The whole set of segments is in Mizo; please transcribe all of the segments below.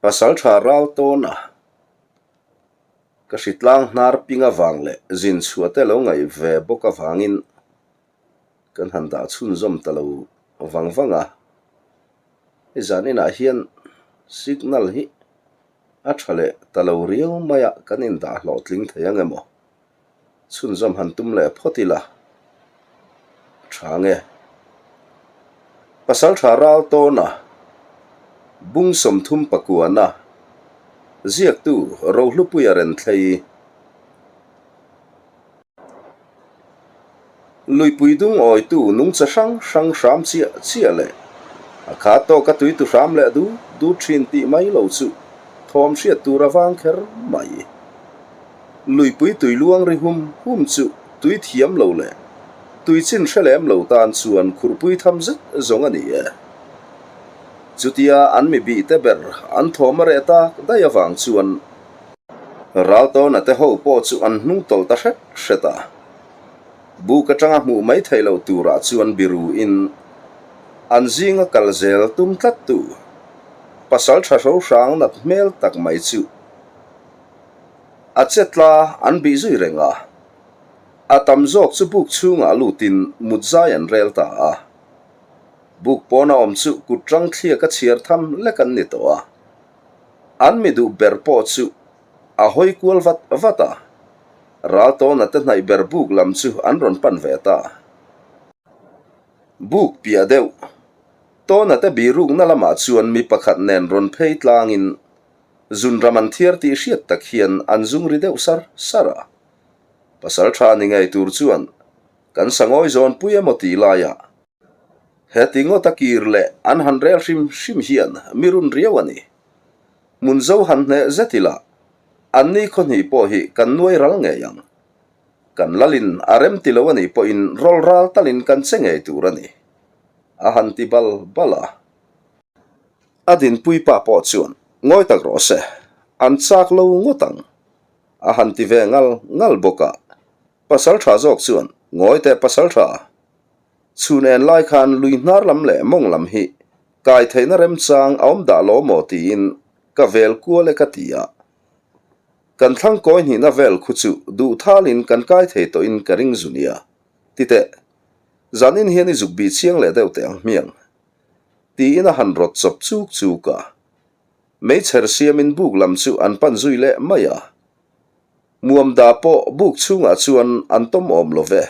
Pasaltha Raltawna ka hritlang hnar ping avang leh zin chhuah te lo ngaih ve bawk avangin kan han dah chhunzawm ta lo vang vang a. Hei zan inah hian signal hi a tha leh ta lo riau mai a, kan indah hlawhtling thei ang emaw? Chhunzawm han tum leh phawt ila a tha nge? Pasaltha Raltawna, Bung 36, ziaktu Rohlupuia Renthlei. Luipui dung awitu nungcha hrang hrang hram chiah chiah leh a kha tawka tuitu hram leh dut dut thin tih mai lo chu thawm hriat tur a vang kher mai. Luipui tui luang ri hum hum chu tui thiam lo leh tui chin hre lem lo tan chuan khurhpui tham zet zawng a ni e. Chutia an mi bih te ber an thawm a reh tak daih avang chuan Raltawna te ho pawh chu an hnung tawlh ta hret hret a. Buk atanga hmuh mai theih loh turah chuan biru in an zinga kal zel tum tlat tu pasal tha hro hrang nat hmel tak mai chu a che tla an bih zui reng a. A tam zawk chu buk chhungah lutin mut zai an rel ta a. Buk pawna awm chu kut rang thliak a chhiar tham lek an ni tawh a. An mi duh ber pawh chu a hawi kual vat vat a, Raltawna te hnaih ber buk lam chu an rawn pan ve ta. Buk piah deuh, Tawna te birukna lamah chuan mi pakhat nen rawn phei tlangin zunram an thiar tih hriat tak hian an zung ri deuh sar sar a. Pasal tha ni ngei tur chuan kan sangawi zawnpui emaw tih laiah Heti ngawta kir leh an han rel hrim hrim hian mi run riau a ni. Hmun zo han hneh zet ila, an ni khawhnih pawh hi kan nuai ral ngei ang. Kan lalin a rem ti lo a nih pawhin rawl ral talin kan che ngei tur a ni. A han ti bal bal a. A dinpui pa pawh chuan ngawi tak rawh se, an chak lo ngawt ang. A han ti ve ngal ngal bawk a. Pasal tha zawk chuan ngawi teh pasal tha. Chhun en lai khan lui hnar lam leh mawng lam hi kai theihna remchang a awm dah lo maw tiin ka vel kual e ka ti a. Kan thlang kawi hnihna vel khu chu duh thalin kan kai thei tawhin ka ring zu nia. Ti teh, zanin hian i zuk bih chiang leh deuh teh ang hmiang. Tiin a han rawt chawp chuk chuk a. Meichher siamin buk lam chu an pan zui leh mai a. Muamda pawh buk chhungah chuan an tawm awm lo ve.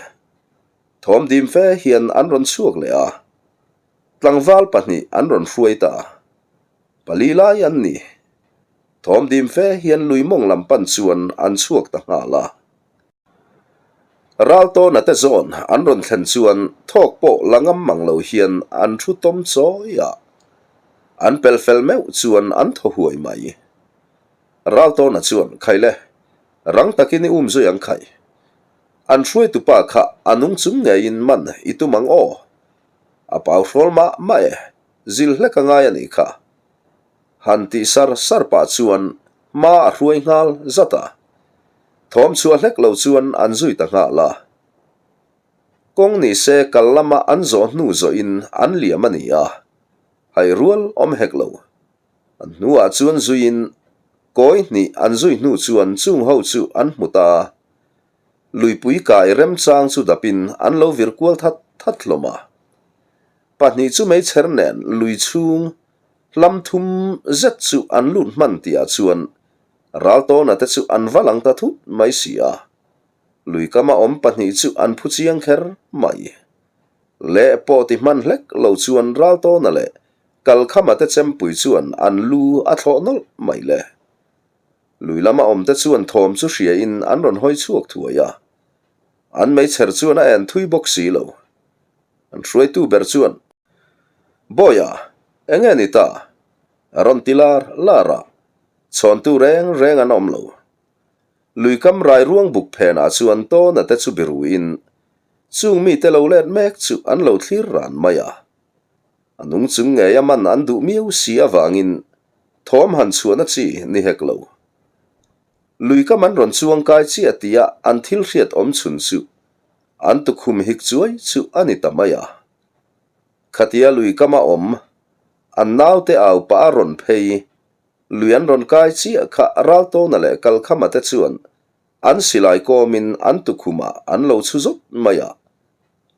Thawm dim fe hian an rawn chhuak leh a, tlangval pahnih an rawn hruai ta. Pali lai an ni. Thawm dim fe hian lui mawng lam pan chuan an chhuak ta nghal a. Raltawna te zawn an rawn thlen chuan thawk pawh la ngam mang lo hian an thu tawm chawi a. An pel fel meuh chuan an thaw huai mai. Raltawna chuan, Khaile, rang takin i um zui ang khai. An hruaitupa kha a nung chung ngeiin man i tum ang aw. A pau hrawl mah mah e, zil hlek a ngai a nih kha. Han tih sar sar pah chuan hma a hruai nghal zat a. Thawm chhuah hlek lo chuan an zui ta nghal a. Kawng ni se kal lama an zawh hnu zawhin an liam a ni a, hai rual awm hek lo. An hnuah chuan zuiin kawi hnih an zui hnu chuan chung ho chu an hmu ta a. Luipui kai remchang chu dapin an lo vir kual that that hlawm a. Pahnih chu meichher nen lui chhung hlam thum zet chu an lut hman tihah chuan Raltawna te chu an va lang ta thut mai si a. Lui kama awm pahnih chu an phu chiang kher mai. Leh pawh ti hman hlek lo chuan Raltawna leh Kalkhama te chempui chuan an lu a thlawh nawlh mai le. Lui lama awmte chuan thawm chu hriain an rawn hawi chhuak thuai a. An meichher chuan a en thui bawk si lo. An hruaitu ber chuan, Bawiha, eng nge ni ta? A rawn ti lar lar a, chhawntu reng reng an awm lo. Lui kam rai ruang buk phenah chuan tawna te chu biruin chung mite lo let mek chu an lo thlir ran mai a. A nung chung ngei a man an duh miau si avangin thawm han chhuahna chi ni hek lo. Lui kam an rawn chuang kai chiah tia an thil hriat awm chhun chu an tukhum hik chuai chu a ni ta mai a. Khatia lui kama awm an naute au pah a rawn phei. Lui an rawn kai chiah kha Raltawna leh Kalkhama te chuan an silai kawmin an tukhumah an lo chhu zawt mai a.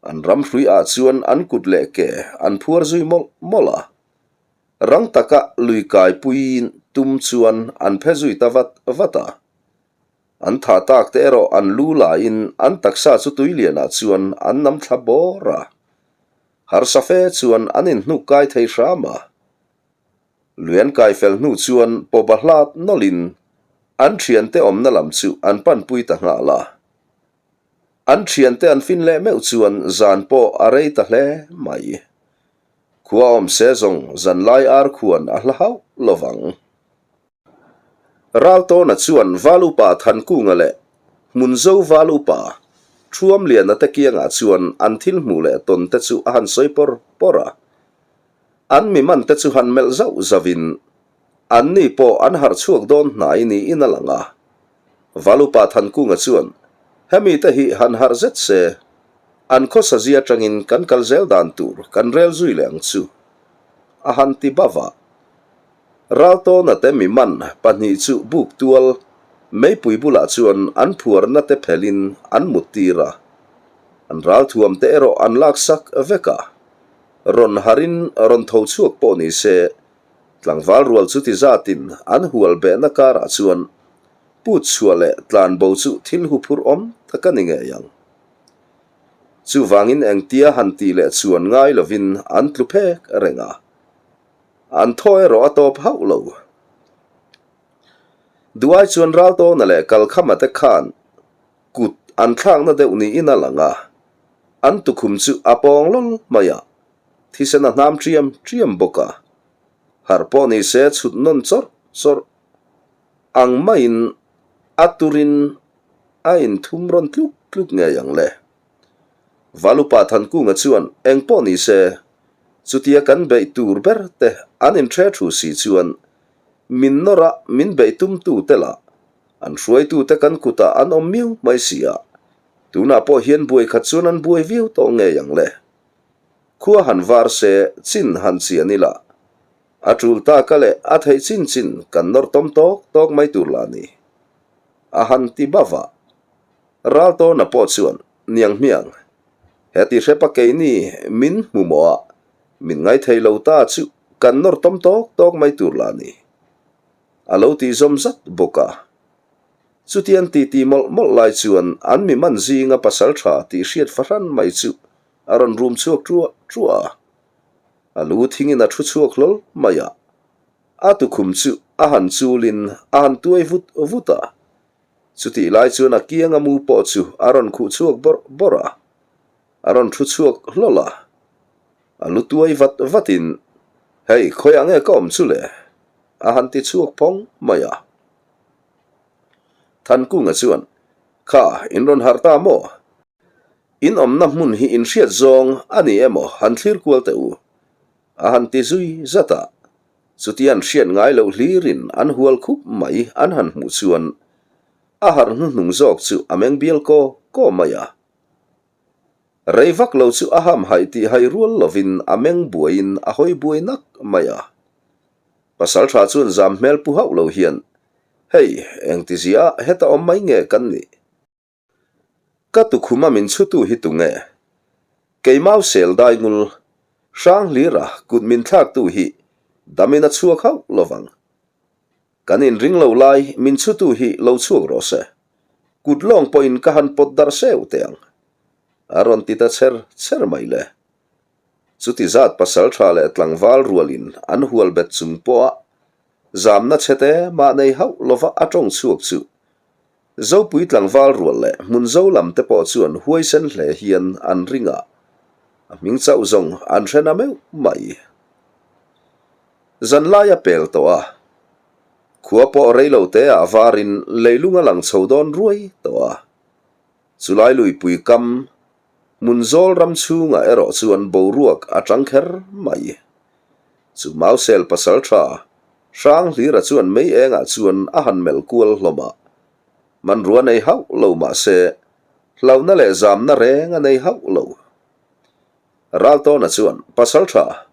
An ramhrui ah chuan an kut leh ke an phuar zui mawlh mawlh a. Rang taka lui kai puiin tum chuan an phe zui ta vat vat a. An thah tak te erawh an lu laiin an taksa chu tuilianah chuan an nam thla bawr a. Harsa fe chuan an inhnuk kai thei hram a. Lui an kai fel hnu chuan pawba hlat nawlhin an thiante awmna lam chu an panpui ta nghal a. An thiante an fin leh meuh chuan zan pawh a rei ta hle mai. Khua awm se zawng zanlai ar khuan a hla hauh lo vang. Raltawna chuan Val Upa Thankunga leh Hmunzo Val Upa Thuamliana te kiangah chuan an thil hmuh leh tawn te chu a han sawi pawr pawr a. An mi man te chu han melh zauh zauhin an ni pawh an harh chhuak dawn hnai niin a lang a. Val Upa Thankunga chuan hemi te hi han harh zet se, an khawsazia atangin kan kal zel dan tur kan rel zui leh ang chu a han ti bauh a. Raltawna te mi man pahnih chu buk tual meipui bulah chuan an phuarna te phelhin an mut tir a, an ralthuam te erawh an laksak vek a. Rawn harin rawn tho chhuak pawh ni se, tlangval rual chu ti zatin an hual behna karah chuan put chhuah leh tlanbo chu thil huphurh awm tak a ni ngei ang. Chuvangin engtia han tih leh chuan ngai lovin an tlu phek reng a. An thaw erawh a tawp hauh lo. Duai chuan Raltawna leh Kalkhama te khan kut an thlakna deuh niin a lang a, an tukhum chu a pawng lawl mai a, thisen a hnam ṭiam ṭiam bawk a. Harh pawh ni se chhut nawn chawrh chawrh ang maiin a turin a inthum rawn tluk tluk ngei ang le. Valupa Thankunga chuan eng pawh ni se, chutia kan beih tur ber te an inhre thu si chuan min nawr a min beih tumtu te lah an hruaitute kan kutah an awm miau mai si a, tunah pawh hian buai khat chuan an buai viau tawh ngei ang le. Khua han var se chin han chian ila, a tul taka leh a theih chin chin kan nawr tawm tawk tawk mai tur lah ni. A han ti bauh a. Raltawna pawh chuan, Niang hmiang, heti hrepa keini min hmu maw a, min ngaithei lo ta chu kan nawr tawm tawk tawk mai tur lah ni. A lo tih zawm zat bawk a. Chutiang titi mawlh mawlh lai chuan an mi man zinga pasal tha tih hriat fahran mai chu a rawn rum chhuak ṭuah ṭuah a. A lu thingin a ṭhu chhuak hlawl mai a. A tukhum chu a han chulin a han tuai vut vut a. Chutih lai chuan a kianga mu pawh chu a rawn khuh chhuak bawrh bawrh a, a rawn thu chhuak hlawlh a. A lu tuai vat vatin, Hei, khawiah nge ka awm chu le? a han ti chhuak phawng mai a. Thankunga chuan, Kha, in rawn harh ta maw? In awmna hmun hi in hriat zawng a ni emaw han thlir kual teh u, a han ti zui zat a. Chuti an hriat ngai loh hlirin an hual khup mai an han hmuh chuan a harh hnuhnung zawk chu a meng bial kaw kaw mai a. Rei vak lo chu a hamhaih tih hai rual lovin a meng buaiin a hawi buai nak mai a. Pasalṭha chuan zam hmel pu hauh lo hian, Hei, engtizia heta awm mai nge kan nih? Ka tukhuma min chhutu hi tunge? Keimau sel dai ngul, hrang hlira kut min thlaktu hi damin a chhuak hauh lovang. Kan inring lo lai min chhutu hi lo chhuak rawh se. Kut lawng pawhin ka han pawt darh seu teh ang. A rawn ti ta chher chher mai le. Chuti zat pasal tha leh tlangval rualin an hual bet chung pawha zamna chhete mah nei hauh lova a tawng chhuak chu Zopui tlangval rual leh hmun zo lam te pawh chuan huaisen hle hian an ring a, a hming chauh zawng an hre na meuh mai. Zanlai a pel tawh a, khua pawh rei lo te ah varin leilung a lang chho dawn ruai tawh a. Chulai luipui kam hmun zawl ram chhungah erawh chuan boruak a tang kher mai. Chu Mausel pasal tha Hrang Hlira chuan mei engah chuan a han melh kual hlawm a. Hmanrua nei hauh lo mah se, hlauhna leh zamna reng a nei hauh lo. Raltawna chuan, Pasal tha,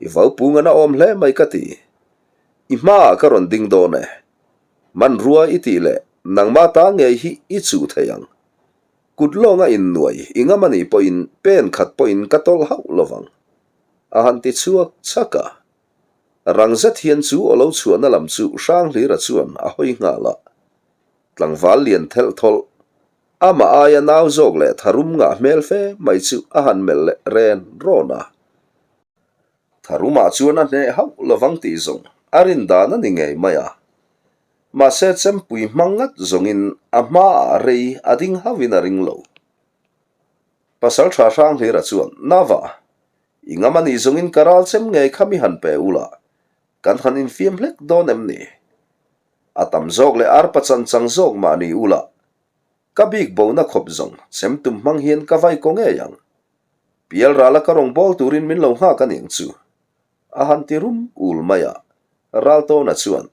i vau pung an a awm hle mai ka ti. I hmaah ka rawn ding dawn e. Hmanrua i tih leh nangmah ta ngei hi i chuh thei ang. Kut lawnga innuai i ngam a nih pawhin pen khat pawhin ka tawlh hauh lo vang. A han ti chhuak chak a. Rang zet hian chu aw lo chhuahna lam chu Hranghlira chuan a hawi nghal a. Tlangval lian thelh thawlh, amah aia nau zawk leh tharum ngah hmel fe mai chu a han melh leh ren rawn a. Tharumah chuan a hneh hauh lovang tih zawng a rin dan a ni ngei mai a. Mahse chempui hmang ngat zawngin a hmaah rei a ding hauhin a ring lo. Pasal tha Hranghlira chuan, Nava, i ngam a nih zawngin ka ral chem ngei kha mi han pe ula, kan han infiam hlek dawn em ni? A tam zawk leh arpa chan chang zawk mah ni ula, ka bik bona khawp zawng chemtum hmang hian ka vai kaw ngei ang. Pial rala ka rawn bawl turin min lo nghak a niang chu. A han ti rum ul mai a, Raltawna chuan,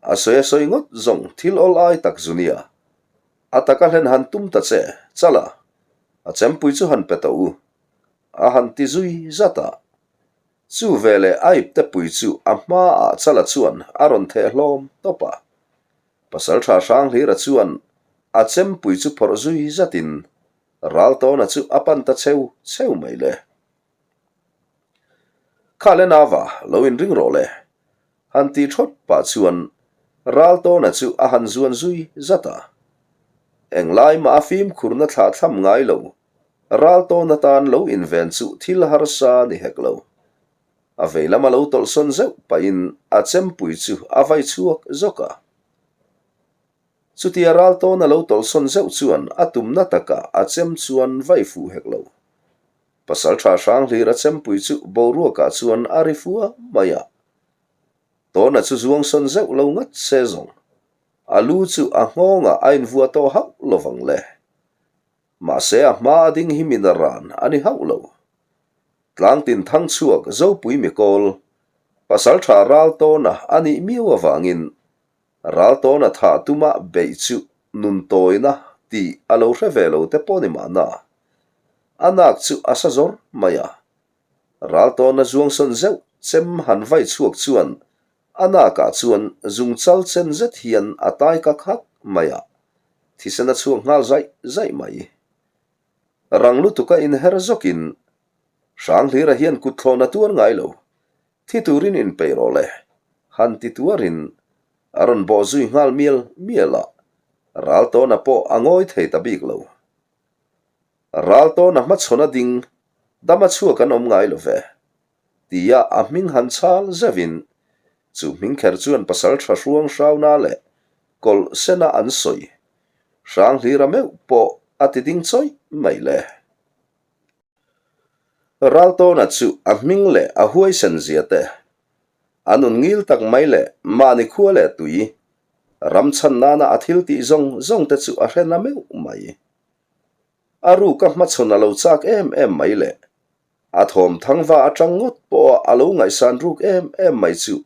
A sawi a sawi ngawt zawng thil awl ai tak zu nia. A taka hlen han tum ta che, chala. A chempui chu han pe tawh u. A han ti zui zat a. Chu veleh a ipte pui chu a hmaah chala chuan a rawn theh hlawm tawp a. Pasalṭha Hranghlira chuan a chempui chu phawrh zui zatin Raltawna chu a pan ta cheu cheu mai le. Kha le Nava, lo inring rawh le. Han ti thawt pah chuan Raltawna chu a han zuan zui zat a. Englai mah a fimkhurna thlah thlam ngai lo, Raltawna tan lo inven chu thil harsa ni hek lo. A vei lama lo tawlhsawn zeuh pahin a chempui chu a vai chhuak zawk a. Chutia ral tawn a lo tawlhsawn zeuh chuan a tumna takah a chem chuan vai fuh hek lo. Pasalṭha Hranghlir a chempui chu boruakah chuan a ri fua mai a. Tawna chu zuangsawn zeuh lo ngat se zawng. A lu chu a nghawngah a invuah tawh hauh lovang le. Mahse a hma a ding hi min a ran a ni hauh lo. Tlangtin thangchhuak Zopui Mikawl, Pasalṭha ral tawna a nih miau avangin Raltawna thah tuma beih chu nun tawina tih a lo hre ve lo te pawh ni mahna. A nak chu a sa zawr mai a. Raltawna zuangsawn zeuh chem han vai chhuak chuan a nakah chuan zungchal chen zet hian a tai kak hak mai a, thisen a chhuak nghal zaih zaih mai. Rang lutuka inher zawkin Hranghlira hian kutthlawhna tuar ngai lo. Thi turin inpeih rawh le, han ti tuarin a rawn bawh zui nghal mial mial a, Raltawna pawh a ngawi thei ta bik lo. Raltawna hmachhawn a ding, dama chhuak an awm ngai lo ve, tia a hming han chhal zeuhin chu hming kher chuan pasal tha hruang hrauna leh kawlh sena an sawi Hranghlira meuh pawh a ti ding chawih mai le. Raltawna chu a hming leh a huaisen zia te, a nun ngil tak mai leh mahni khua leh tui, ram chhan nana a thil tih zawng zawng te chu a hre na meuh mai. A ruka hmachhawn a lo chak em em mai leh a thawm thangva atang ngawt pawha a lo ngaihsan ruk em em mai chu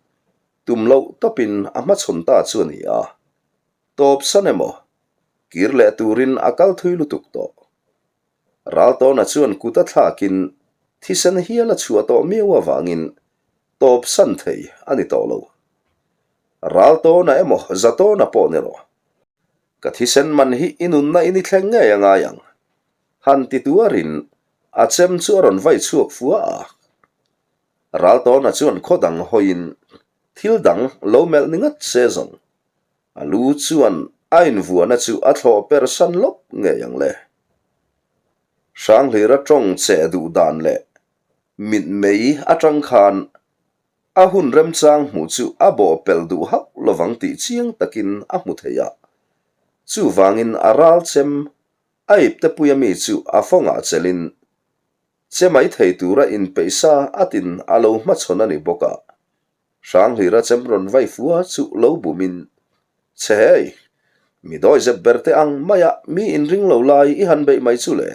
tum loh tawpin a hmachhawn ta chu a ni a. Tawp san emaw, kir leh turin a kal thui lutuk tawh. Raltawna chuan kut a thlakin thisen hial a chhuah tawh miau avangin tawp san thei a ni tawh lo. Raltawna emaw Zatawna pawh ni rawh. Ka thisen man hi i nunna in i thleng ngei a ngai ang. Han ti tuarin a chem chu a rawn vai chhuak fua a. Raltawna chuan khaw dang hawiin thil dang lo melh ni ngat se zawng. A lu chuan a invuahna chu a thlawh per san lawp ngei ang le. Hranghlira tawng che duh dan leh mitmei atang khan a hun remchang hmuh chu a bawh pelh duh hauh lovang tih chiang takin a hmu thei a. Chuvangin a ral chem a iptepuia mi chu a fawngah chelhin che mai thei tura inpeih sa atin a lo hmachhawn a ni bawk a. Hranghlira chem rawn vai fua chu lo bumin, Chhe hei, mi dawi zep ber te ang maia mi inring lo lai i han beih mai chu le,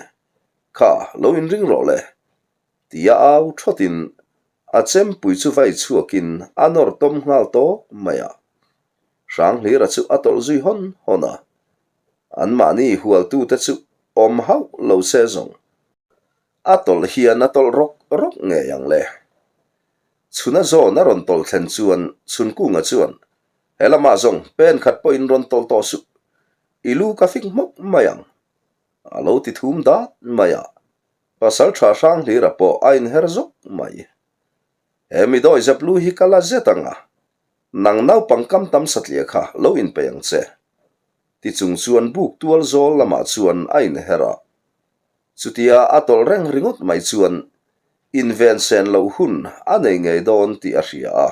kha lo inring rawh le, tia au thawtin a chempui chu vai chhuakin a nawr tawm nghal tawk mai a. Hranghlira chu a tawlh zui hawn hawn a, anmahni hualtute chu awm hauh lo se zawng a tawlh hian a tawlh rawk rawk ngei ang le. Chhuna zawn a rawn tawlh thlen chuan Chhunkunga chuan, He lamah zawng pen khat pawhin rawn tawlh tawh suh, i lu ka fik hmawk mai ang, a lo ti thum dat mai a, pasal tha hrang hlira pawh a inher zawk mai. He mi dawi zep lu hi ka la zet ang a, nang naupang kam tam satliah kha lo inpeih ang che, ti chung chuan buk tual zawl lamah chuan a inher a. Chutia a tawlh reng ringawt mai chuan inven sen loh hun a nei ngei dawn tih a hria a.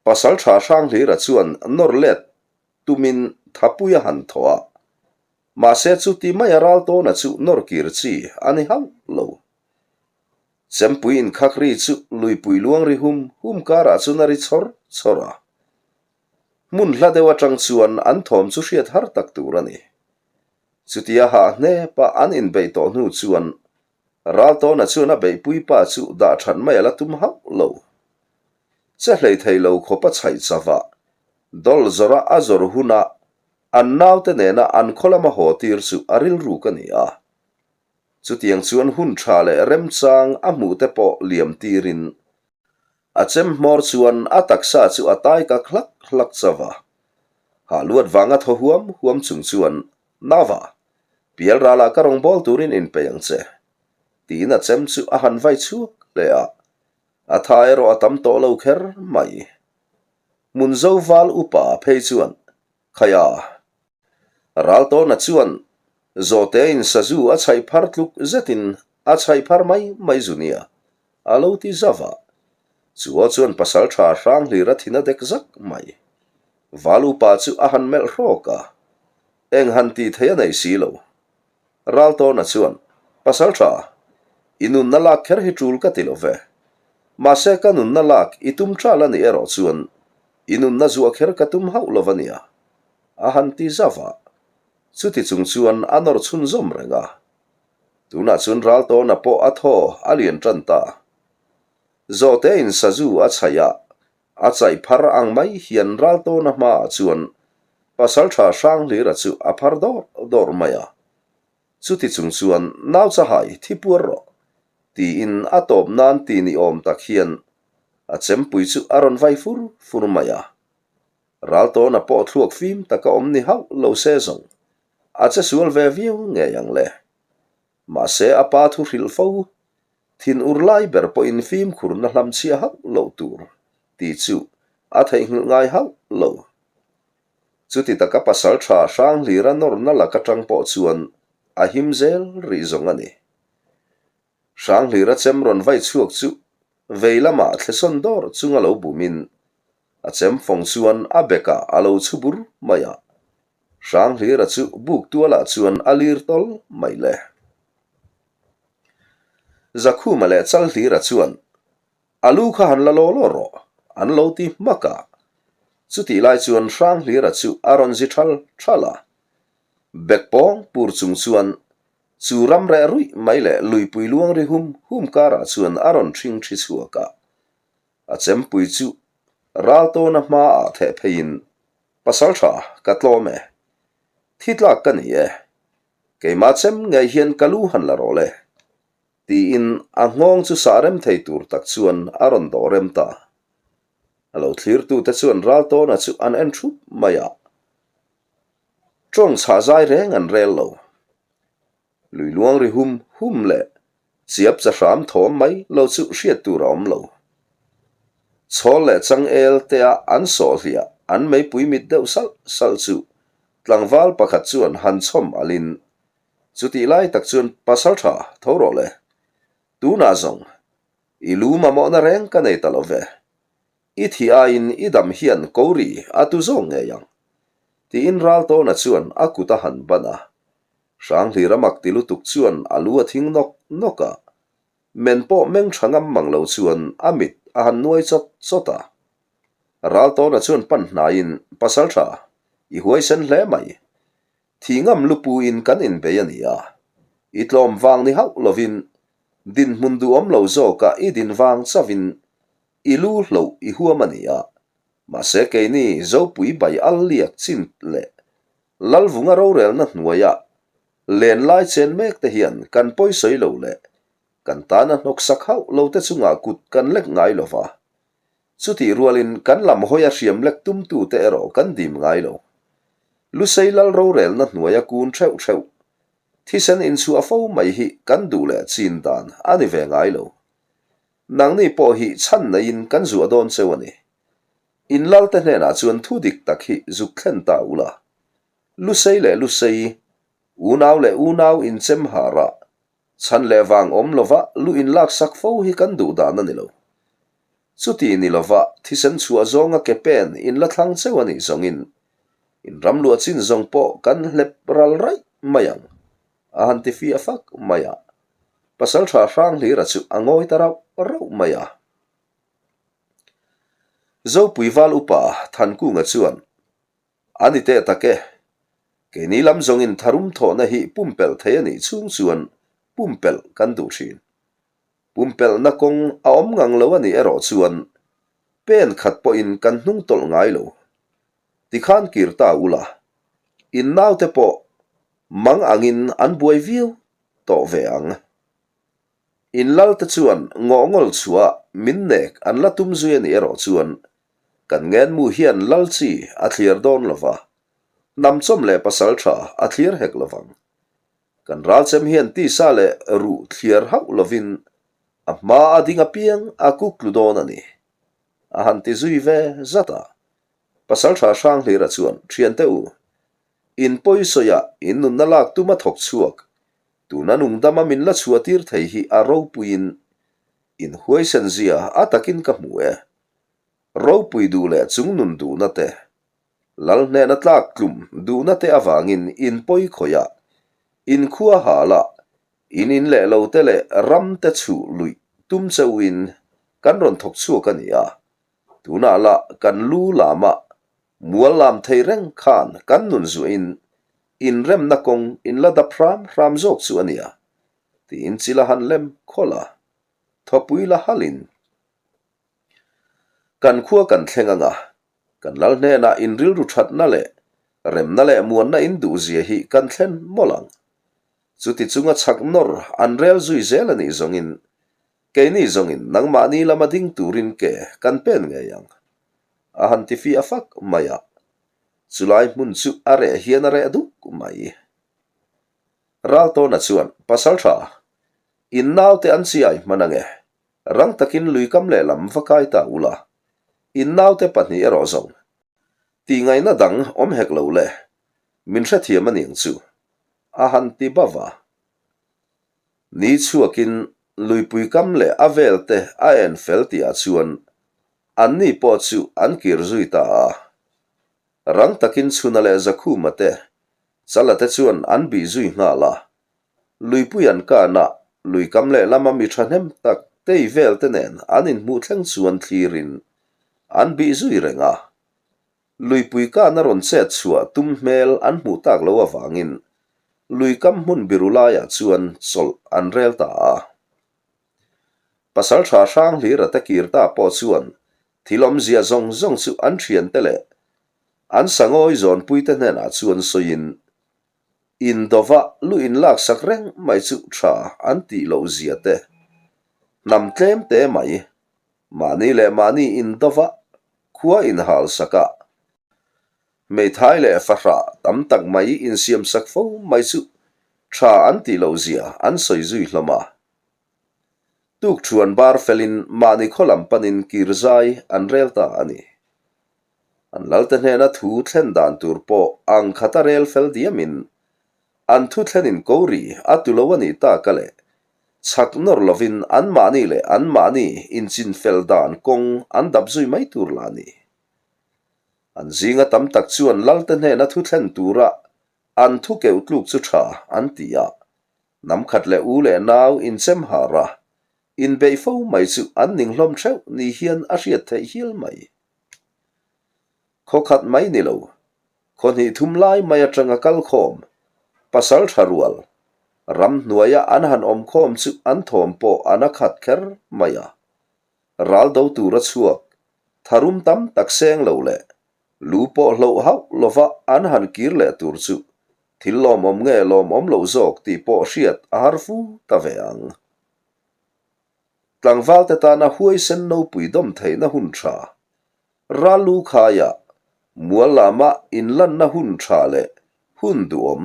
Pasal tha Hranghlira chuan nawr let tumin thapui a han thaw a, mahse chuti maia Raltawna chu nawr kir chi a ni hauh lo. Chempui inkhak ri chu luipui luang ri hum hum karah chuan a ri chawr chawr a. Hmun hla deuh atang chuan an thawm chu hriat har tak tur a ni. Chutia hah hnepa an inbeih tawh hnu chuan Raltawna chuan a beihpui pa chu dah that mai a la tum hauh lo. Che hlei thei lo khawp a chhaih chauh a, dawl zawrh a a zawr huna an naute nena an khaw lama haw tir chu a rilruk a ni a. Chutiang chuan hun tha leh remchang a hmuh te pawh liam tirin a chem hmawr chuan a taksa chu a tai kak hlak hlak chauh a. Hah luat vanga thaw huam huam chung chuan, Nava, pial ralah ka rawn bawl turin inpeih ang che, tiin a chem chu a han vai chhuak hle a. A tha erawh a tam tawh lo kher mai. Hmunzo val upa phei chuan, Khaia, Raltawna chuan Zawhte-in sazu a chhaih phar tluk zetin a chhaih phar mai mai zu nia, a lo ti zauh a. Chu aw chuan pasal tha hrang hlir a thin a dek zak mai. Val upa chu a han melh hrawk a, eng han tih theih a nei si lo. Raltawna chuan, Pasal tha, i nunna lak kher hi tul ka ti lo ve. Mahse ka nunna lak i tum ṭal a nih erawh chuan i nunna zuah kher ka tum hauh lo a nia. A han ti zauh a, chuti chung chuan a nawr chhunzawm reng a. Tunah chuan Raltawna pawh a thaw a lian tan ta. Zawhtein sazu a chhaih a, a chaih phar ang mai hian Raltawna hmaah chuan Pasalṭha Hranghlira chu a phar dawrh dawrh mai a. Chuti chung chuan nau chahai thi puar rawh tiin a tawp nan ti ni awm tak hian a chempui chu a rawn vai fur fur mai a. Raltawna pawh thluak fim taka awm ni hauh lo se zawng a che sual ve viau ngei ang le. Mahse a pa thu hrilh fo, thin ur lai ber pawhin fimkhurna hlam chhia hauh loh tur tih chu a theihnghilh ngai hauh lo. Chuti taka pasal tha hrang hlira nawrna lak atang pawh chuan a him zel rih zawng a ni. Hranghlira chem rawn vai chhuak chu vei lamah thlesawn dawr chunga lo bumin a chem fawng chuan a bekah a lo chhu bur mai a, Hranghlira chu buk tualah chuan a lir tawl mai le. Zakhuma leh Chalhlira chuan a lu kha han la law law rawh an lo ti hmak a, chutih lai chuan Hranghlira chu a rawn zi thal thal a, bek pawng pur chung chuan Chu ram reh ruih mai leh luipui luang ri hum hum karah chuan a rawn ṭhing ṭhi chhuak a. A chempui chu Raltawna hmaah theh pheiin, Pasal ṭha, ka tlawm e. Thi tlak ka ni e. Keimah chem ngei hian ka lu han la rawh le. Tiin a nghawng chu sah rem thei tur tak chuan a rawn dawh rem ta. A lo thlirtute chuan Raltawna chu an en ṭhup mai a. Ṭawng chhah zai reng an rel lo. Lui luang ri hum hum leh chiap cha hram thawm mai lo chu hriat tur a awm lo. Chhawl leh changel tea an sawh hliah an meipui mit deuh salh salh chu tlangval pakhat chuan han chhawm alin chutih lai tak chuan Pasalṭha tho rawh le, tunah zawng i lu mamawhna reng ka nei ta lo ve. I thih aiin i dam hian ko ri a tu zawk ngei ang, tiin Raltawna chuan a kut a han ban a. Hranghlira mak ti lutuk chuan a lu a thing nawk nawk a, men pawh meng tha ngam mang lo chuan a mit a han nuai chawt chawt a. Raltawna chuan pan hnaiin, Pasaltha, i huaisen hle mai. Thih ngam lupuin kan inbei a ni a, i tlawm vang ni hauh lovin dinhmun duhawm lo zawkah i din vang chauhin I lu hloh i huam a ni a, mahse keini Zopui bai al liak chin leh Lalvunga rorelna hnuaia len lai chen mek te hian kan pawisawi lo leh. Kan tana hnawksak hauh lo te chungah kut kan lek ngai lo va. Chutih rualin kan lam hawia hriam lek tumtute erawh kan dim ngai lo. Lusei lal rorelna hnuaia kun theuh theuh, thisen inchhuah fo mai hi kan duh leh chin dan a ni ve ngai lo. Nangni pawh hi chhan neiin kan zuah dawn cheu a ni. In lalte hnenah chuan thu dik tak hi zuk thlen ta ula. Lusei leh Lusei, unau leh unau inchem harah Chhan leh vang awm lova lu inlaksak fo hi kan duh dan a ni lo. Chuti ni lova thisen chhuah zawnga ke pen inla thlang cheu a nih zawngin in ram luah chin zawng pawh kan hlep ral raih mai ang, a han ti fiah fak mai a. Pasalṭha Hranghlira chu a ngawi ta rauh rauh mai a. Zopui val upa Thankunga chuan A ni teh tak e. Keini lam zawngin tharum thawhna hi pumpelh thei a nih chhung chuan pumpelh kan duh thin. Pumpelhna kawng a awm ngang lo a nih erawh chuan pen khat pawhin kan hnung tawlh ngai lo. Tikhan kir ta ula, in naute pawh mang angin an buai viau tawh ve ang. In lalte chuan ngawhngawl chhuah min nek an la tum zui a nih erawh chuan kan ngenmu hian lal chi a thliar dawn lo va, hnamchawm leh pasal tha a thliar hek lo vang. Kan ralchem hian tisa leh ruh thliar hauh lovin a hma a ding apiang a kuk tlu dawn a ni, a han ti zui ve zat a. Pasal tha Hranghlira chuan, Thiante u, in pawisawiah in nunna lak tum a thawk chhuak Tuna nungdama min la chhuahtir thei hi a ropuiin in huaisen zia a takin ka hmu e. Ropui duh leh chungnun duhna te, lal hnehna tlak tlum duhna te avangin in pawi khawih a, in khua hal a, in in leh lo te leh ram te chhuh luih tum chauhin kan rawn thawk chhuak a ni a, tunah lah kan lu lamah mual lam thei reng khan kan nun zuahin Inremna kawng in la dap hram hram zawk chu a nia, tiin chil a han lem khawlh a, thawpui la halin kan khua kan thleng ang a, kan lal hnenah in rilru thatna leh remna leh muanna in duhzia hi kan thlen mawlh ang. Chuti chunga chhak nawr an rel zui zel a nih zawngin keini zawngin nangmahni lama ding turin ke kan pen ngei ang, a han ti fiah fak mai a. Chulai hmun chu a reh hian a reh duk mai. Raltawna chuan, Pasaltha, in naute an chiai hman ange, rang takin lui kam lehlam va kai ta ula, in naute pahnih erawh zawng tihngaihna dang awm hek lo le, min hrethiam aniang chu, a han ti bava. Ni chhuakin luipui kam leh a velte a en fel tihah chuan Anni pawh chu an kir zui ta a. Rang takin Chhuna leh Zakhuma te, Chala te chuan an bih zui nghal a. Luipui an kana lui kam lehlama mi thahnem tak tei vel te nen an inhmuh thleng chuan thlirin an bih zui reng a. Luipui kana rawn chet chhuah tum hmel an hmuh tak lo avangin lui kam hmun biru laiah chuan chawlh an rel ta a. Pasal tha hrang hlira te kir ta pawh chuan thil awmzia zawng zawng chu an thiante leh an sangawi zawnpuite hnenah chuan sawiin indova lu inlaksak reng mai chu tha an tih loh zia te, hnam tlem te mai, mahni leh mahni indova khua inhalsak a, hmeithai leh fahrah tam tak mai insiamsak fo mai chu tha an tih loh zia an sawi zui hlawm a. Tukṭhuan bar felin mahni khaw lam panin kir zai an rel ta a ni. An lalte hnena thu thlen dan tur pawh ang khata rel fel diamin an thu thlenin ko ri a tu lo a nih tak a leh chhak nawr lovin anmahni leh anmahni inchinfel dan kawng an dap zui mai tur lah a ni. An zinga tam tak chuan lalte hnena thu thlen tura an thu keuh tluk chu tha an ti a, Hnam khat leh u leh nau inchem har a, inbeih fo mai chu an ning hlawm theuh ni hian a hriat theih hial mai. Khaw khat mai ni lo, khaw hnih thum lai mai atanga kal khawm, pasal tha rual, ram hnuaia an han awm khawm chu an thawm pawh an a khat kher mai a. Ral do tura chhuak, tharum tam tak seng lo leh Lu pawh hloh hauh lova an han kir leh tur chu thil lawmawm nge lawmawm loh zawk tih pawh hriat a har fu ta ve ang. Tlangvalte tana huaisen nopui dawm theihna hun tha, ral lu khaia mual lama inlanna hun tha leh hun duhawm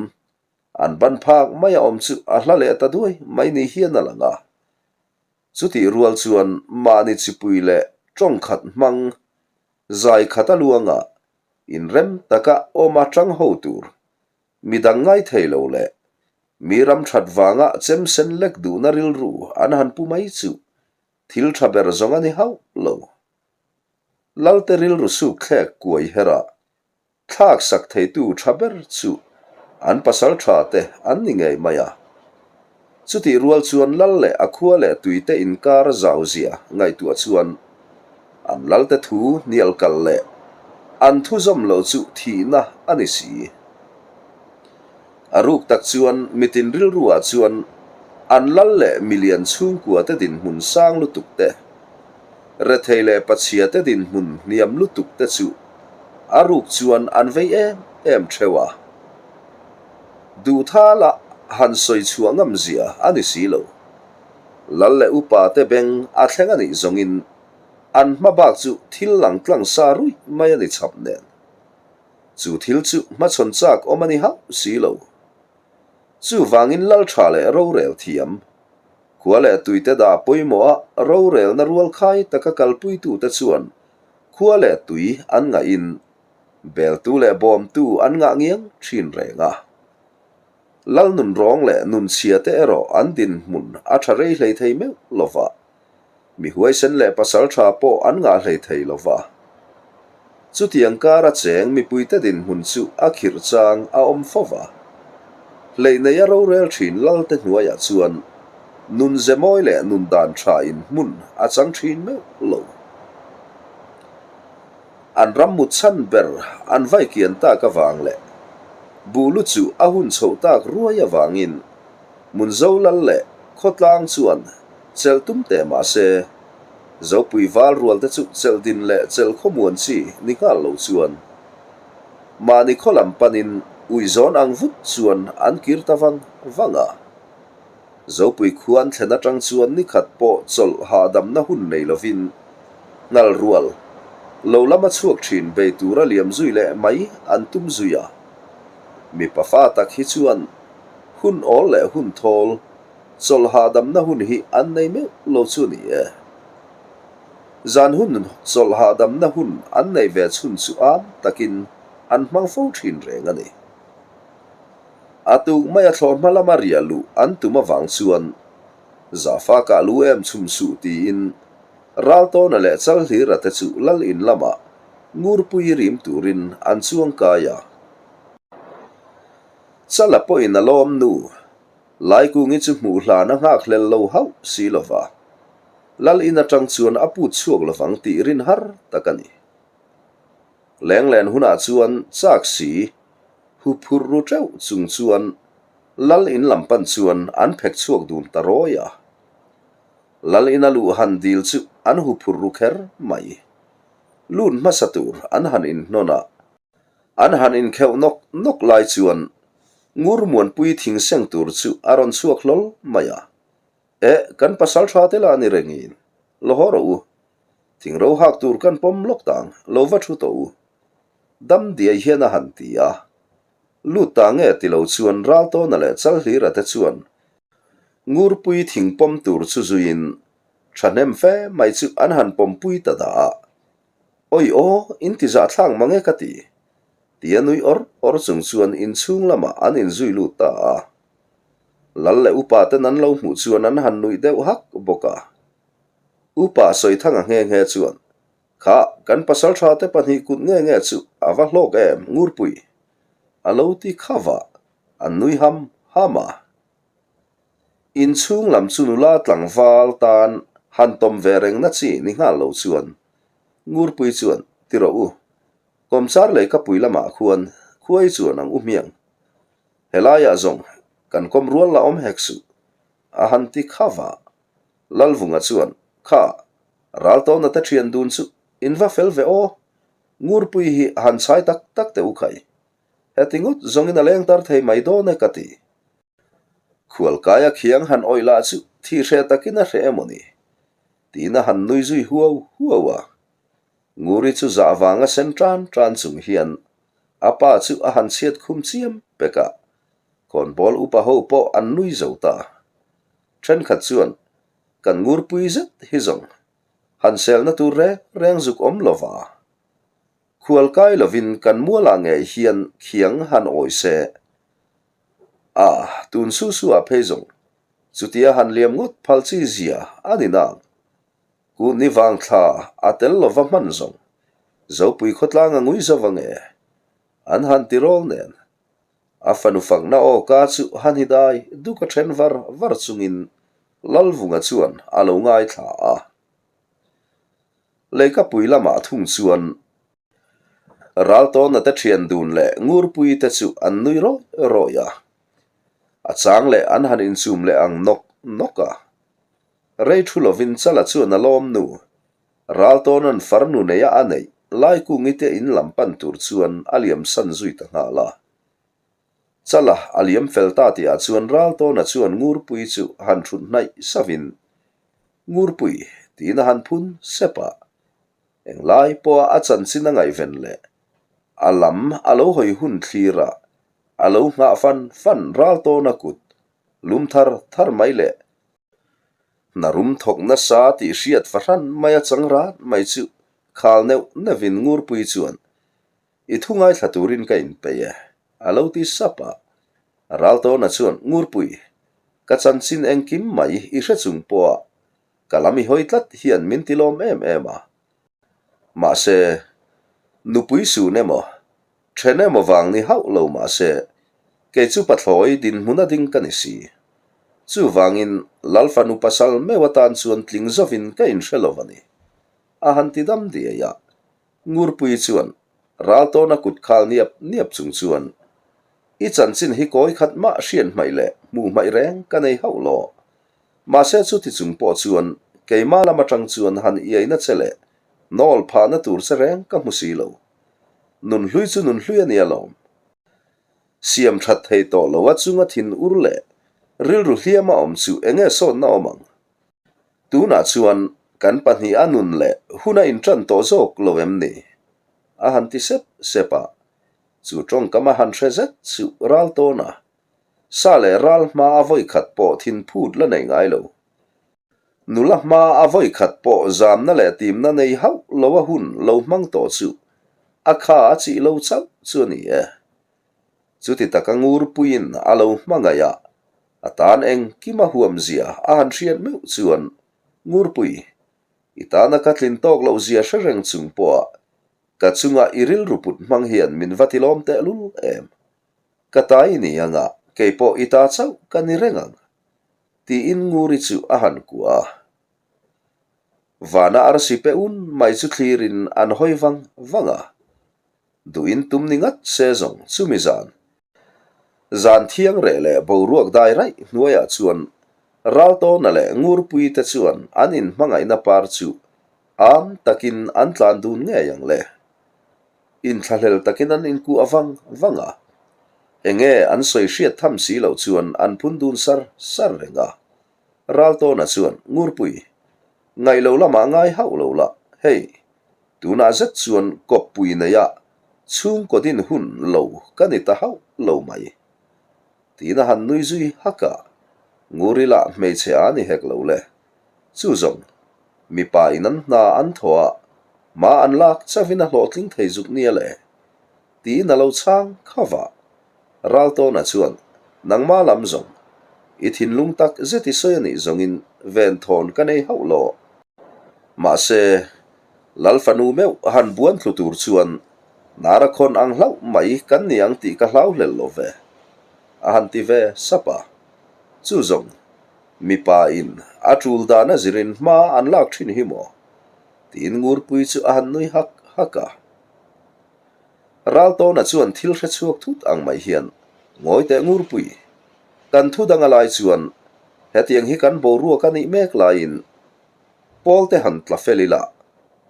an ban phak mai a awm chu a hla leh ta duai mai ni hian a lang a. Chutih rual chuan mahni chipui leh tawngkhat hmang zai khat a luanga inrem taka awm a tang ho tur Mi dang ngai thei lo leh mi ram that vanga chem sen lek duhna rilru an han pu mai chu thil tha ber zawng a ni hauh lo. Lalte rilru suk thlek kuai hera thlak sak theitu tha ber chu an pasal tha te an ni ngei mai a. Chutih rual chuan lal leh a khua leh tuite inkar zau zia ngaihtuah chuan An lalte thu hnial kal leh an thu zawm lo chu thihna a ni si. A ruk tak chuan mitin rilruah chuan an lal leh milian chhungkua te dinhmun sang lutuk te, rethei leh pachhia te dinhmun hniam lutuk te chu a ruk chuan an vei em em theuh a. Duhtha lah han sawi chhuah ngam zia a ni si lo. Lal leh upa te beng a thleng a nih zawngin an hma bak chu thil lang tlang sa ruih mai a ni chhap nen. Chu thil chu hmachhawn chak awm a ni hauh si lo. Chuvangin lal tha leh rorel thiam, khua leh tuite dah pawimawh a rorelna rual khai taka kalpuitute chuan khua leh tui an ngahin beltu leh bawmtu an ngah ngiang thin reng a. Lal nun rawng leh nun chhia te erawh an dinhmun a tha rei hlei thei meuh lo va, mi huaisen leh pasal tha pawh an ngah hlei thei lo va. Chutiang kara cheng mipuite dinhmun chu a khirh chang a awm fo va. Hleih nei a rorel thin Lalte hnuaiah chuan nun ze mawi leh nun dan tha in hmun a chang thin meuh lo. An ram mut chhan ber an vai kian tak avang leh buh lu chu a hun chhoh tak ruai avangin Munzo lal leh khawtlang chuan chelh tum teh mah se, Zopui val rual te chu chelh din leh chelh khawmuan chi ni nghal lo chuan mahni khaw lam panin uizawn ang vut chuan an kir ta vang vang a. Zopui khuan thlen atang chuan ni khat pawh chawlh hahdamna hun nei lovin ngal rual lo lama chhuak thin bei tura liam zui leh mai an tum zui a. Mipa fa tak hi chuan hun awl leh hun thawl chawlh hahdamna hun hi an nei meuh lo chu a ni e. Zan hun chawlh hahdamna hun an nei ve chhun chu am takin an hmang fo thin reng a ni. A tuk mai a thlawh hma lama riah luh an tum avang chuan Zafa kah lu em chhum suh tiin Raltawna leh Chalhlira te chu lal in lamah Ngurpui rim turin an chuang kai a. Chala pawhin a lawm nu Laikungi chu hmuh hlan a nghak hlel lo hauh si lova, lal in atang chuan a put chhuak lovang tih rin har tak a ni. Lenglen hunah chuan chak si Huphurh ru teuh chung chuan Lal in lam pan chuan an phek chhuak dun ta rawi a. Lal ina luh han dil chu an huphurh ru kher mai. Lut hmasa tur an han inhnawn a, an han inkheuh nawk nawk lai chuan Ngur Muanpui thing seng tur chu a rawn chhuak hlawl mai a. Eh, kan pasal tha te lah ni rengin, lo haw rawh u. Thing ro hak tur kan pawm lawk tang, lo va thu tawh u. Dam diai hian a han ti a. Lut ta nge ti lo chuan Raltawna leh Chalhlira te chuan Ngurpui thing pawm tur chu zuiin thahnem fe mai chu an han pawmpui ta dah a. Awi aw, in ti zahthlak mang e ka ti, tia nui awr awr chung chuan inchhung lamah an inzui lut ta a. Lal leh upa ten an lo hmuh chuan an han nuih deuh hak bawk a. Upa Sawithanga nghe nghe chuan Kha, kan pasal tha te pahnih kut nge nge chu a va hlawk em, Ngurpui? A lo ti kha va, an nui ham ham a. Inchhung lam chu nula tlangval tan han tawm ve reng na chi ni nghal lo chuan Ngurpui chuan, Ti rawh u, kawmchar lei ka pui lamah khuan khuai chuan ang u hmiang. Helaiah zawng kan kawm rual la awm hek suh, a han ti kha va. Lalvunga chuan, Kha, Raltawna te thian dun chu in va fel ve aw, Ngurpui hi han chhai tak tak teh u khai. Heti ngawt zawngin a leng tar thei mai dawn e ka ti. Khualkaia khiang han awih lah chu thi hreh takin a hreh emaw ni. Tiin a han nui zui huau huau a. Nguri chu zah vanga sen tan tan chung hian a pa chu a han chhiat khum chiam pek a, khawnbawl upa ho pawh an nui zo ta. Thenkhat chuan kan ngurpui zet hi zawng han selna tur reng reng zuk awm lo va. Khual kai lovin kan mualah ngei hian khiang han awi se. A, tun su su ah phei zawng chutia han liam ngawt phal chi zia a ni nang. Ku ni vang thla a tel lova hman zawng Zopui khawtlang a ngui zo ange an han ti rawl nen. A fanu fakna aw ka chu han hi dai duk a then var var chungin Lalvunga chuan a lo ngaithla a. Leikapui lamah thung chuan Raltawna te thian dun leh Ngurpui te chu an nui rawih rawih a. A chang leh an han inchum leh ang nawk nawk a. Rei thu lovin Chala chuan a lawm nu, Raltawna'n farnu neia a neih Laikungi te in lam pan tur chuan a liam san zui ta nghal a. Chala a liam fel ta tihah chuan Raltawna chuan Ngurpui chu han thut hnaih savin, Ngurpui, tiin a han phun sep a. Englai pawha a chanchin a ngaihven leh a lam a lo hawi hun thlir a, a lo nghah fan fan Raltawna kut lum thar thar mai leh Hna rum thawk nasa tih hriat fahran mai a chang rat mai chu khal neuh neuhin Ngurpui chuan I thu ngaithla turin ka inpeih e, a lo ti sap a. Raltawna chuan Ngurpui, ka chanchin engkim mai i hre chung pawha ka lam i hawi tlat hian min ti lawm em em a. Mahse, nupui sun emaw, Then emaw vang ni hauh lo mahse, kei chu pathlawi dinhmun a ding ka ni si. Chuvangin Lal fanu pasal meuh atan chuan tling zovin ka inhre lo a ni. A han ti dam diai a. Ngurpui chuan Raltawna kut khal niap niap chung chuan, I chanchin hi kawi khat mah hriat hmaih leh hmuh hmaih reng ka nei hauh lo. Mahse chuti chung pawh chuan keimah lam atang chuan han iaina che leh nawl phahna tur che reng ka hmu si lo. Nunhlui chu nunhlui a nia lawm. Siam that thei tawh lo a chunga thin ur leh rilru hliam a awm chu enge sawtna awm ang? Tunah chuan kan pahniha nun leh hun a intan tawh zawk lo em ni? A han ti sep sep a, chu tawngkam a han hre zet chu ral tawn a, sa leh ral hma a vawikhat pawh thin phut la nei ngai lo. Nula hma a vawikhat pawh zamna leh timna nei hauh lo a hun lo hmang tawh chu a kha a chih lo chauh chu a ni e. Chuti taka ngurpuiin a lo hmangaih a, a tan engkim a huam zia a han hriat meuh chuan Ngurpui, i tana ka tlin tawk loh zia hre reng chung pawha ka chunga i rilru put hmang hian min va tilawm tehlul em. Ka ta i ni anga keipawh i ta chauh ka ni reng ang. Tiin Nguri chu a han kuah a. Vana arsi pe un mai chu thlirin an hawi vang vang a. Duhin tum ni ngat se zawng chumi zan. Zan thiang reh leh boruak dai raih hnuaiah chuan Raltawna leh Ngurpui te chuan an inhmangaihna par chu am takin an tlan dun ngei ang le. Inthlahlel takin an inkuah vang vang a, enge an sawi hriat tham si loh chuan an phun dun sar sar reng a. Raltawna chuan, Ngurpui, ngaih lo lamah ngai hauh lo la, hei, tunah zet chuan kawppui neia chhungkaw din hun lo ka ni ta hauh lo mai. Tiin a han nui zui hak a, Nguri lah hmeichhe a ni hek lo le. Chu zawng, mipa in an hna an thaw a, hma an lak chauhin a hlawhtling thei zuk nia le. Tiin a lo chhang kha vah. Raltawna chuan, Nangma lam zawng, i thinlung tak zet i sawi a nih zawngin venthawn ka nei hauh lo. Mahse, Lal fanu meuh han buan thlu tur chuan Nara khawn ang hlauh mai kan ni ang tih ka hlau hlel lo ve, a han ti ve sap a. Chu zawng, mipa in a tul dan a zirin hma an lak thin hi maw? tiin Ngurpui chu a han nui hak hak a. Raltawna chuan thil hre chhuak thut ang mai hian, Ngawi teh Ngurpui, kan thu dang a lai chuan hetiang hi kan boruak a nih mek laiin Pawl te han tla fel ila,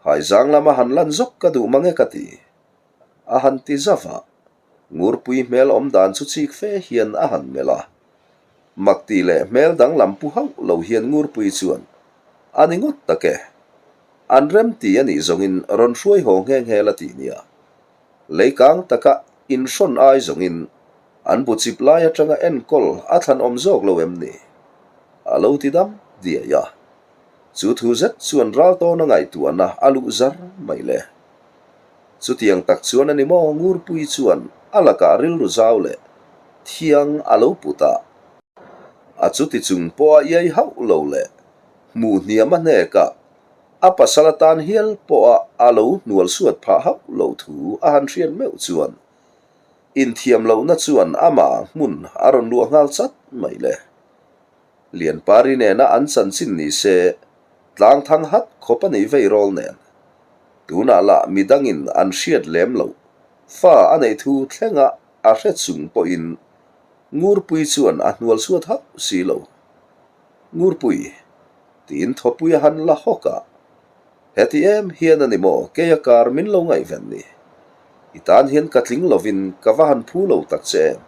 haizang lama han lan zawk ka duh mang e ka ti. A han ti zauh a, Ngurpui hmel awm dan chu chik fe hian a han melh a. Mak tih leh hmel danglam pu hauh lo hian Ngurpui chuan. A ni ngawt tak e. An remti a nih zawngin rawn hruai haw nghe nghe la tih nia. Leikang taka inhrawn ai zawngin an bu chip lai atanga enkawl a thlan awm zawk lo em ni? A lo ti dam diai a. Chu thu zet chuan Raltawna ngaihtuahna a luh zar mai le. Chutiang tak chuan a ni maw Ngurpui chuan a lakah rilru zau leh thiang a lo put a. A chuti chung pawh a iai hauh lo leh hmuh hniam a hnekah a pasal atan hial pawha a lo hnual suat phah hauh lo thu a han hriat meuh chuan inthiam lohna chuan amah hmun a rawn luah nghal chat mai le. Lianpari nena an chanchin ni se tlang thang hat khawp a nih vei rawl nen. Tunah lah midangin an hriat lem loh fa a neih thu thlenga a hre chung pawhin Ngurpui chuan a hnual chhuat hauh si lo. Ngurpui, tiin thawpui a han la hawk a. Heti em hian a ni maw kei a kar min lo ngaihven ni? I tan hian ka tling lovin ka va han phu lo tak che em?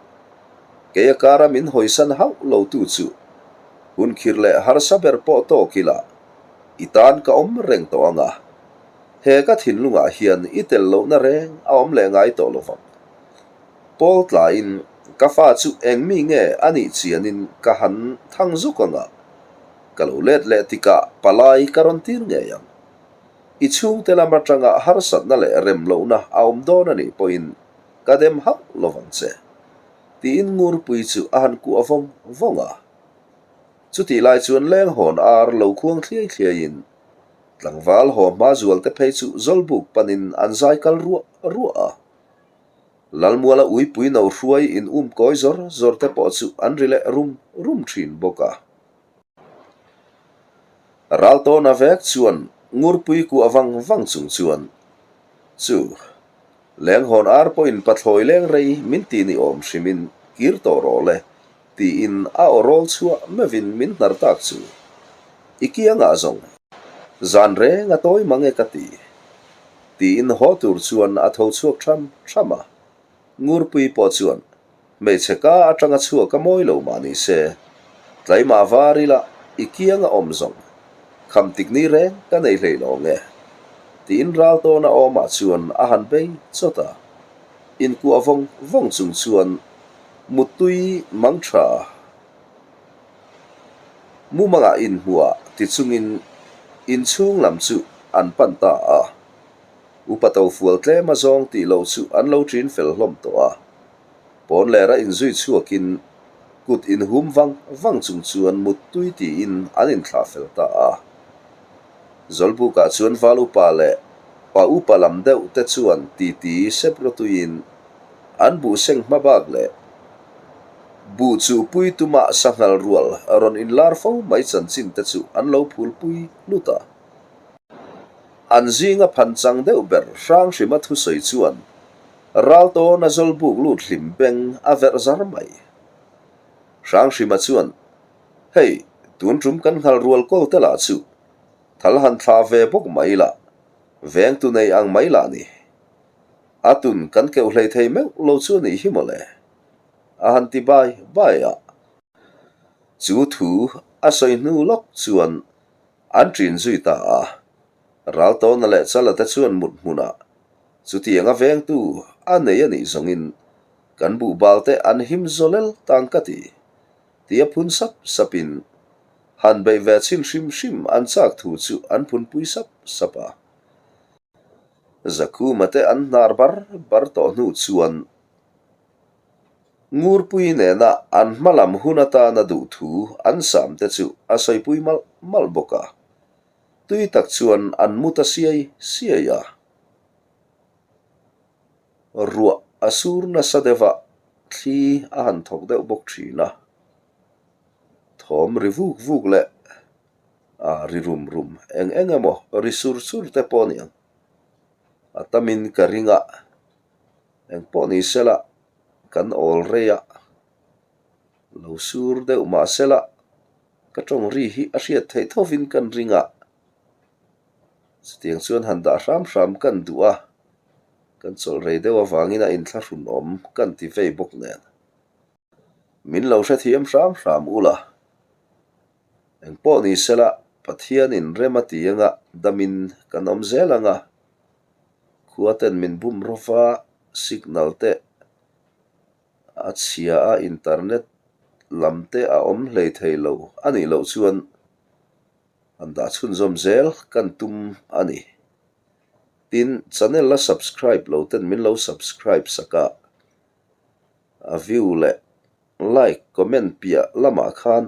Kei a kara min hawisan hauh lo tu chu hun khir leh harsa ber pawh tawk ila i tan ka awm reng tawh ang a. He ka thinlungah hian i tel lohna reng a awm leh ngai tawh lovang. Pawl tlaiin ka fa chu eng mi nge a nih chianin ka han thang zuk ang a, ka lo let leh tikah palai ka rawn tir ngei ang. I chhungte lam atanga harsatna leh rem lohna a awm dawn a nih pawhin ka dem hauh lovang che, tiin Ngurpui chu a han kuah vawng vawng a. Chutih lai chuan lenghawn ar lo khuang thliai thliaiin tlangval haw hma zualte phei chu Zawlbuk panin an zai kal ruah ruah a. Lalmuala uipui no hruai in um kawi zawr zawr te pawh chu an ri leh rum rum thin bawk a. Raltawna vek chuan Ngurpui kuah vang vang chung chuan, Chu, lenghawn ar pawhin pathlawi leng rei min ti ni awm hrimin kir tawh rawh le, tiin a aw rawl chhuah meuhin min hnar tak chu. I kiangah zawng, zan reng a tawi mang e ka ti. Tiin haw tur chuan a tho chhuak tham tham a. Ngurpui pawh chuan hmeichhe ka atanga chhuak a mawi lo mah ni se, tlaimah var ila i kiang a awm zawng, kham tik ni reng ka nei hlei lo nge? Tiin ral tawna awmah chuan a han bei chawt a. Inkuah vawng vawng chung chuan muttui mang tha Mumangah inhmuah ti chungin inchhung lam chu an pan ta a. Upa tofual tlem a zawng tih loh chu an lo ṭin fel hlawm tawh a. Pawn lera inzui chhuakin kut inhum vang vang chung chuan muttui tiin an inthlah fel ta a. Zawlbukah chuan val upa leh pa upa lam deuh te chuan titi sep rawtuiin an buh seng hma bak leh Buh chu pui tumah sanghal rual rawn inlar fo mai chanchin te chu an lo phulpui hlut a. An zinga phan chang deuh ber Hranghrima thusawi chuan Raltawna zawlbuk lut hlim beng a verh zar mai. Hranghrima chuan, Hei, tun tum kan nghal rual kawl te lah chu thal han thlah ve bawk mai lah, vengtu nei ang mai lah ni. A tun kan keuh hlei thei meuh lo chu a nih hi mawle. A han ti bai bai a. Chu thu a sawi hnu lawk chuan an ṭin zui ta a. Raltawna leh Chala te chuan mut hmunah chutiang a vengtu a nei a nih zawngin kan buhbal te an him zawlel tang ka ti, tia phun sap sapin han beih ve chhin hrim hrim an chak thu chu an phunpui sap sap a. Zakhuma te an hnar bar bar tawh hnu chuan Ngurpui nena an hma lam hun atana duh thu an sam te chu a sawipui malh malh bawk a. Tui tak chuan an mu ta siai siai a. Ruah a sur nasa deuh a, thli a han thawk deuh bawk thin a. Thawm ri vuk vuk leh a ri rum rum eng eng emaw ri sur sur te pawh a ni ang. A tamin ka ring a. Eng pawh ni sela kan awl rei a, lo sur deuh mah sela ka tawng ri hi a hriat theih thovin kan ring a, chutiang chuan han dah hram hram kan duh a, kan chawlh rei deuh avangin a inthlahrun awm kan ti vei bawk nen. Min lo hrethiam hram hram ula, eng pawh ni sela. Pathianin rem a ti anga damin kan awm zel ang a, khua ten min bum rawva signal te a chhia a internet lam te a awm hlei thei lo a nih loh chuan an dah chhunzawm zel kan tum a ni. Tin, channel la subscribe lo ten min lo subscribe sak a, a view leh like comment piah lamah khan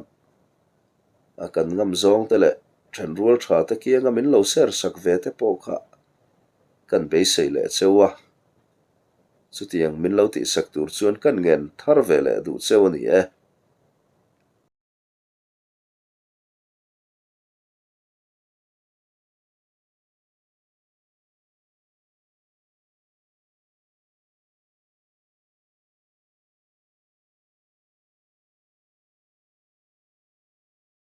a kan ngam zawng te leh thenrual tha te kianga min lo share sak ve te pawh kha kan beisei leh cheu a. Chutiang min lo tihsak tur chuan kan ngen thar ve leh duh cheu a ni e.